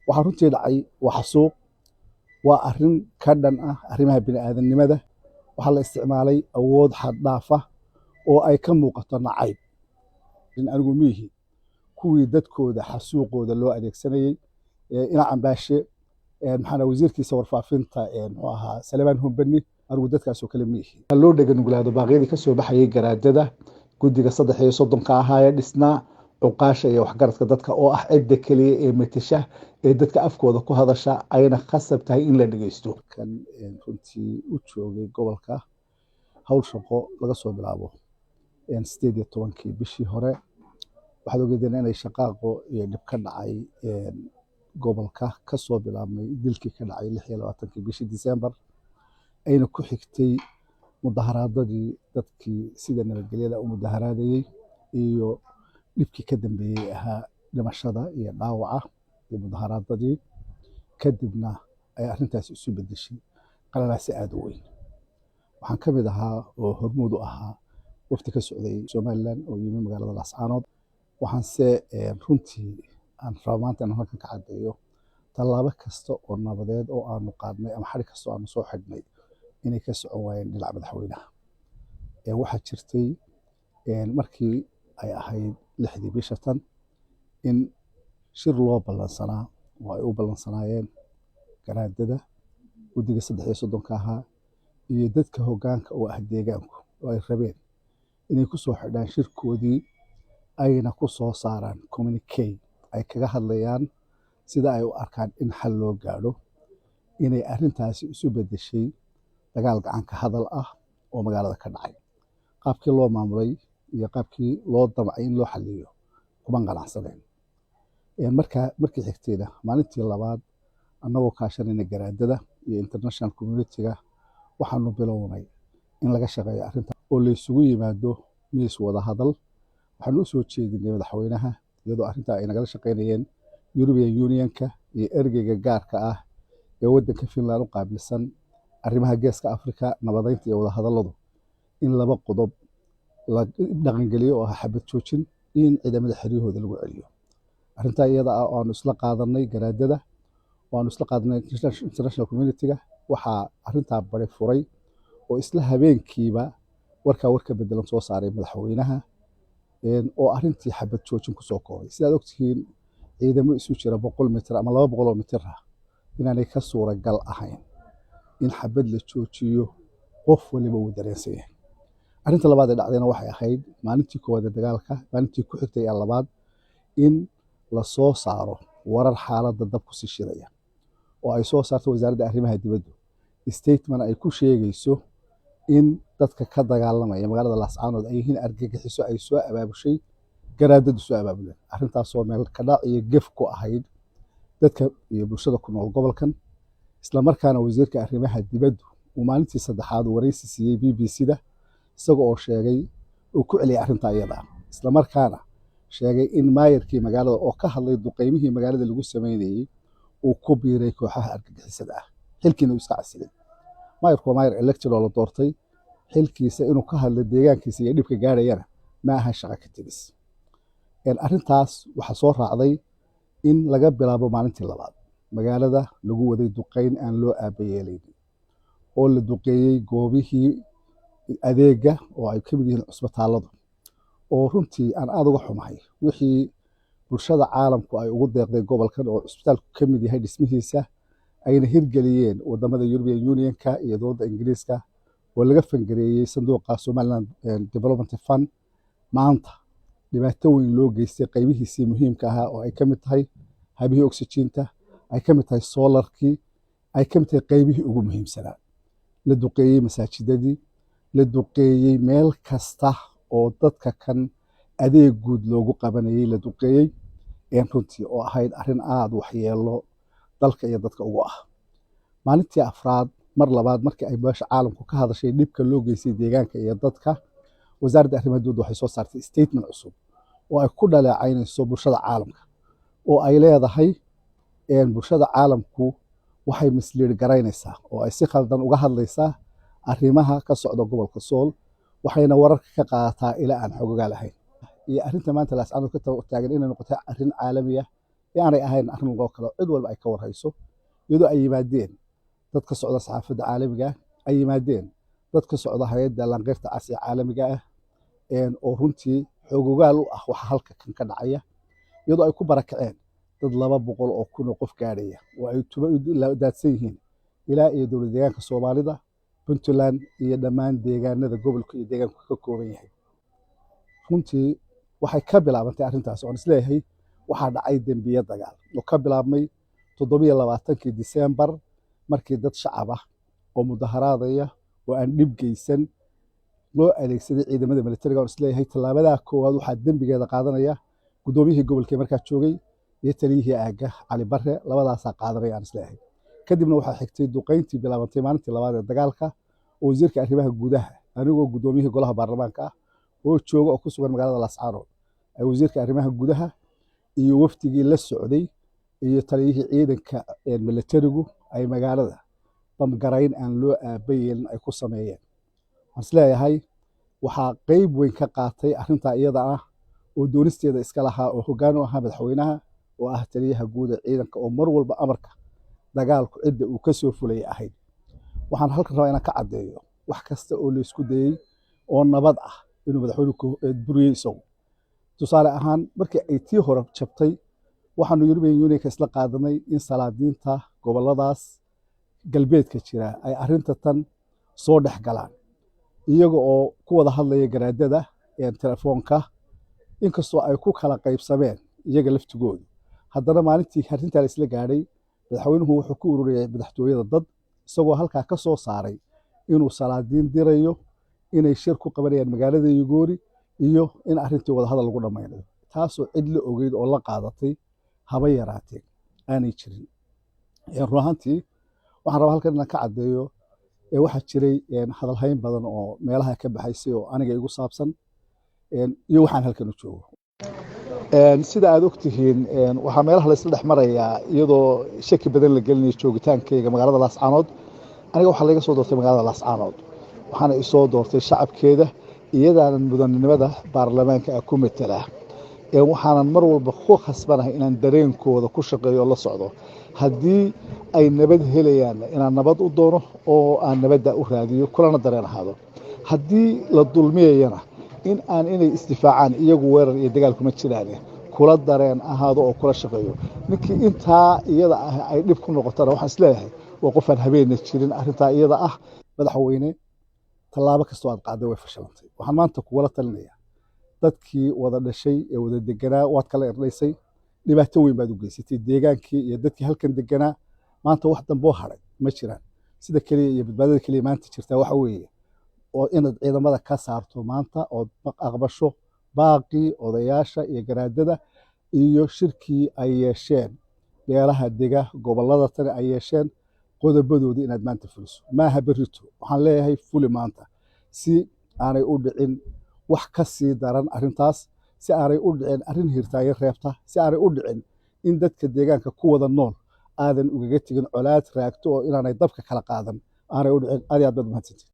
Waxaa runtii dhacay waa xasuuq, waa arrin ka dhan ah arrimaha bini'aadamnimada. Waxaa la isticmaalay awood xad dhaaf ah oo ay ka muuqato nacayb. Anigu miihi kuwii dadkooda xasuuqooda loo adeegsanayey. Ina Cambaashe, maxaana wasiirkiisa warfaafinta, muxuu ahaa, Salebaan Humbani, anigu dadkaasoo kale miihi. Loo dheganuglaado baaqyadii ka soo baxayay garaadada, guddiga 33-ka ahaa ee dhisnaa, cuqaasha iyo waxgaradka dadka oo ah cidda keliya ee metesha ee dadka afkooda ku hadasha, ayna khasab tahay in la dhegeysto. Kan runtii u joogay gobolka hawl shaqo laga soo bilaabo 18-kii bishii hore, waxaad ogeedeen inay shaqaaqo iyo dhib ka dhacay gobolka, ka soo bilaabmay dilkii ka dhacay 26-kii bishii December, ayna ku xigtay mudaharaadadii dadkii sida nabadgelyada u mudaharaadayey iyo dhibkii ka dambeeyey ahaa dhimashada iyo dhaawaca iyo mudaharaadadii. Kadibna ay arrintaasi isu bedeshay qalalaasi aada u weyn. Waxaan ka mid ahaa oo hormuud u ahaa wafdi ka socday Somaliland oo yimi magaalada Laascaanood. Waxaanse runtii aan rabaa maanta inaan halkan ka caddeeyo tallaabo kasta oo nabadeed oo aanu qaadnay ama xadhig kasta oo aanu soo xidhnay inay ka socon waayeen dhinaca madaxweynaha. Waxaa jirtay markii ay ahayd 6-dii bisha tan in shir loo ballansanaa oo ay u ballansanaayeen garaadada, guddiga 33-ka ahaa iyo dadka hoggaanka oo ah deegaanku, oo ay rabeen inay ku soo xidhaan shirkoodii ayna ku soo saaraan communique ay kaga hadlayaan sida ay u arkaan in xal loo gaadho, inay arrintaasi isu beddeshay dagaal gacanka hadal ah oo magaalada ka dhacay. Qaabkii loo maamulay iyo qaabkii loo damcay in loo xalliyo kuma qanacsaneen. Markaa markii xigtayna, maalintii labaad, annagoo kaashanayna garaadada iyo international community-ga, waxaanu bilownay in laga shaqeeyo arrinta oo laysugu yimaado miis wada hadal. Waxaanu u soo jeedinay madaxweynaha, iyadoo arrintaa ay nagala shaqeynayeen European Unionka iyo ergeyga gaarka ah ee waddanka Finland u qaabilsan arrimaha Geeska Afrika, nabadeynta iyo wadahadalladu, in laba qodob la dhaqangeliyo oo ah xabad joojin iyo in ciidamada xeryahooda lagu celiyo. Arrintaa iyada ah oo aanu isla qaadanay garaadada oo aanu isla qaadanay international community-ga, waxaa arrintaa bari furay oo isla habeenkiiba warkaa war ka bedelan soo saaray madaxweynaha, oo arrintii xabad joojin kusoo koobay. Sidaad ogtihiin, ciidamo isu jira 100 mitir ama 200 oo mitir ah inaanay ka suuragal ahayn in xabad la joojiyo, qof waliba wuu dareensan yahay. Arrinta labaad ee dhacdayna waxay ahayd maalintii koowaad ee dagaalka, maalintii ku xigtay ee labaad, in la soo saaro warar xaaladda dab kusii shidaya oo ay soo saarto Wasaaradda Arrimaha Dibaddu, statement ay ku sheegayso in dadka ka dagaalamaya magaalada Laascaanood ay yihiin argagixiso ay soo abaabushay garaadadu soo abaabuleen. Arrintaasoo meel ka dhac iyo gef ku ahayd dadka iyo bulshada ku nool gobolkan. Isla markaana wasiirka arrimaha dibaddu uu maalintii saddexaad waraysi siiyey BBC-da, isaga oo sheegay uu ku celiyay arrintaa iyada ah, isla markaana sheegay in maayarkii magaalada oo ka hadlay duqeymihii magaalada lagu sameynayey uu ku biiray kooxaha argagixisada ah, xilkiina uu iska casilay. Maayarku waa maayar elected oo la doortay. Xilkiisa inuu ka hadlo deegaankiisa iyo dhibka gaadhayana ma aha shaqo ka tegis. Arrintaas waxaa soo raacday in laga bilaabo maalintii labaad magaalada lagu waday duqeyn aan loo aabayeelaynin, oo la duqeeyey goobihii adeega oo ay ka mid yihiin cusbitaalladu, oo runtii aan aada uga xumahay wixii bulshada caalamku ay ugu deeqday gobolkan oo cusbitaalku ka mid yahay dhismihiisa, ayna hirgeliyeen wadamada European Unionka iyo dowladda Ingiriiska, oo laga fangareeyey sanduuqa Somaliland Development Fund, maanta dhibaato weyn loo geystay qaybihiisii muhiimka ahaa, oo ay ka mid tahay habihii oxygen-ta, ay ka mid tahay solarkii, ay ka mid tahay qaybihii ugu muhiimsanaa. La duqeeyey masaajidadii, la duqeeyey meel kasta oo dadka kan adeeg guud loogu qabanayey la duqeeyey, runtii oo ahayd arrin aada waxyeelo dalka iyo dadka ugu ah. Maalintii afraad, mar labaad, markii ay beesha caalamku ka hadashay dhibka loo geystay deegaanka iyo dadka, Wasaaradda Arrimaha Dibadda waxay soo saartay statement cusub oo ay ku dhaleecaynayso bulshada caalamka, oo ay leedahay bulshada caalamku waxay mislead garaynaysaa oo ay si khaldan uga hadlaysaa arrimaha ka socda gobolka Sool, waxayna wararka ka qaadataa ilaa aan xogogaa lahayn. Iyo arrinta maanta Laascaanood ka taagan inay noqotay arrin caalami ah. Ee aanay ahayn arrin loo kalo cid walba ay ka warhayso, iyadoo ay yimaadeen dad ka socda saxaafadda caalamiga ah, ay yimaadeen dad ka socda Hay'adda Laanqeyrta Cas ee caalamiga ah, oo runtii xoogogaal u ah waxa halka kan ka dhacaya, iyadoo ay ku barakaceen dad 200,000 oo qof gaadhaya oo ay tuba daadsan yihiin ilaa iyo Dowlad Deegaanka Soomaalida, Puntland iyo dhammaan deegaanada gobolka iyo deegaanku ka kooban yahay. Runtii waxay ka bilaabantay arrintaas oon isleeyahay waxaa dhacay dembiye dagaal oo ka bilaabmay 27-kii Disembar, markii dad shacab ah oo mudaharaadaya oo aan dhib geysan loo adeegsaday ciidamada militariga. Oon isleeyahay tallaabadaa koowaad waxaa dembigeeda qaadanaya guddoomiyihii gobolka ee markaa joogay iyo taliyihii aagga Cali Barre, labadaasaa qaadanaya aan isleeyahay. Kadibna waxaa xigtay duqayntii bilaabantay maalintii labaad ee dagaalka, oo wasiirka arrimaha gudaha, anigoo guddoomiyihii golaha baarlamaanka ah oo jooga oo ku sugan magaalada Laascaanood, ay wasiirka arrimaha gudaha iyo wafdigii la socday iyo taliyihii ciidanka militarigu ay magaalada bamgarayn aan loo aaba yeelin ay ku sameeyeen. Waxaan isleeyahay waxaa qeyb weyn ka qaatay arrintaa iyada ah oo doonisteeda iska lahaa oo hoggaan u ahaa madaxweynaha oo ah taliyaha guud ee ciidanka, oo mar walba amarka dagaalku cidda uu ka soo fulayay ahayd. Waxaan halkan rabaa inaan ka caddeeyo wax kasta oo laysku dayey oo nabad ah inuu madaxweynuhu buriyey isagu. Tusaale ahaan, markii ay tii hore jabtay, waxaanu European Unionka isla qaadanay in salaadiinta gobolladaas galbeedka jira ay arrinta tan soo dhex galaan, iyaga oo ku wada hadlaya garaadada telefoonka. Inkastoo ay ku kala qaybsameen iyaga laftigoodu, haddana maalintii arrintaa la isla gaadhay, madaxweynuhu wuxuu ku ururiyay madaxtooyada dad, isagoo halkaa ka soo saaray inuu salaadiin dirayo, inay shir ku qabanayaan magaalada Yugoori iyo in arrintii wadahadal lagu dhammaynayo, taasoo cid la ogeyd oo la qaadatay haba yaraatee aanay jirin. Run ahaantii waxaan rabaa halkan inaan ka caddeeyo waxaa jiray hadalhayn badan oo meelaha ka baxaysay oo aniga igu saabsan iyo waxaan halkan u joogo. Sida aad ogtihiin, waxaa meelaha laysla dhex marayaa iyadoo shaki badan la gelinayo joogitaankayga magaalada Laascaanood. Aniga waxaa layga soo doortay magaalada Laascaanood, waxaana isoo doortay shacabkeeda, iyadaanan mudanimada baarlamaanka ah ku metelaa. Waxaanan mar walba ku khasbanahay inaan dareenkooda ku shaqeeyo oo la socdo. Haddii ay nabad helayaan, inaan nabad u doono oo aan nabadda u raadiyo kulana dareen ahaado. Haddii la dulmiyayana, in aan inay isdifaacaan, iyagu weerar iyo dagaal kuma jiraan, kula dareen ahaado oo kula shaqeeyo. Ninkii intaa iyada ah ay dhib ku noqotana, waxaan isleeyahay waa qof aan habeenna jirin arrintaa iyada ah. Madaxweyne, tallaabo kastoo aad qaaday way fashilantay. Waxaan maanta kugula talinayaa, dadkii wada dhashay ee wada deganaa waad kala irdhaysay, dhibaato weyn baad u geysatay deegaankii iyo dadkii halkan deganaa. Maanta wax damboo hadhay ma jiraan. Sida keliya iyo badbaadada keliya maanta jirtaa waxa weeye oo inaad ciidamada ka saarto maanta, ood aqbasho baaqii odayaasha iyo garaadada iyo shirkii ay yeesheen beelaha dega gobollada tani ay yeesheen qodobadoodii inaad maanta fuliso. Maaha berrito, waxaan leeyahay fuli maanta, si aanay u dhicin wax ka sii daran arrintaas, si aanay u dhicin arrin hirtaayo reebta, si aanay u dhicin in dadka deegaanka ku wada nool aadan ugaga tegin colaad raagto oo inaanay dabka kala qaadan aanay u dhicin. Aad iyo aad baad mahadsantihin.